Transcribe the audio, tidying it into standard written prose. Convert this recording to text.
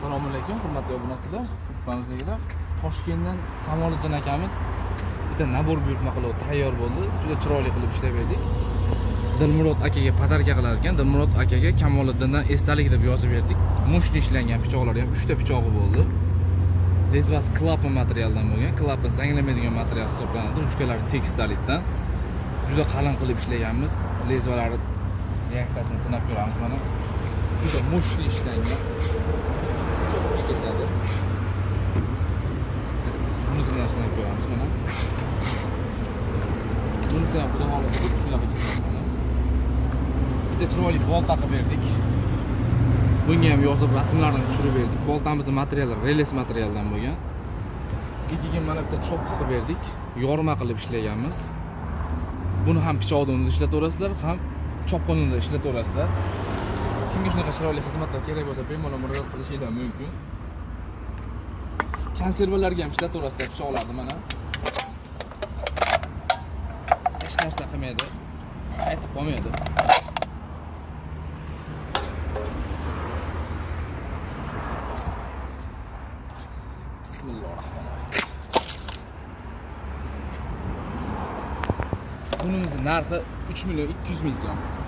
Assalomu alaykum, hurmatli obunachilar, gruppamizdagilar. Toshkentdan Kamoliddin akamiz bitta набор buyurtma qilib tayyor bo'ldi. Juda chiroyli qilib ishlab berdik. Dilmurod akaga подарка qilar ekan. Dilmurod akaga Kamoliddindan esdalik deb yozib berdik. Мощный ishlangan pichoqlar ham 3 ta pichog'i bo'ldi. Lezvasi клапан materialdan bo'lgan. Клапан zanglamaydigan material hisoblanadi. Ruchkalari tekstalitdan. Juda qalin qilib ishlaganmiz. Lezvalari reaksiyasini sinab ko'ramiz mana. Juda мощный ishlangan. Cho'pga kesadi. Bunisini ham sinab ko'ramiz mana. Bunisi ham, xudo xohlasa, xuddi shunaqa kesadi mana. Bitta chiroyli bolta qilib berdik. Bunga ham yozib, rasmlarini tushirib berdik. Boltamizni materiali рельс materialdan bo'lgan. Keyin mana bitta chopqi qilib berdik. Yorma qilib ishlaganmiz. Buni ham pichoqni o'rnida ishlataverasizlar, ham chopqin o'rnida ishlataverasizlar. Kimga shunaqa chiroyli xizmatlar kerak bo'lsa, bemalol murojaat qilishinglar mumkin. Konservalarga ham ishlataverasizlar pichoqlarni mana. Hech narsa qilmaydi. Qaytib qolmaydi. Bismillahirrohmanirrohim. Bunimizni narxi 3 million 200 ming so'm.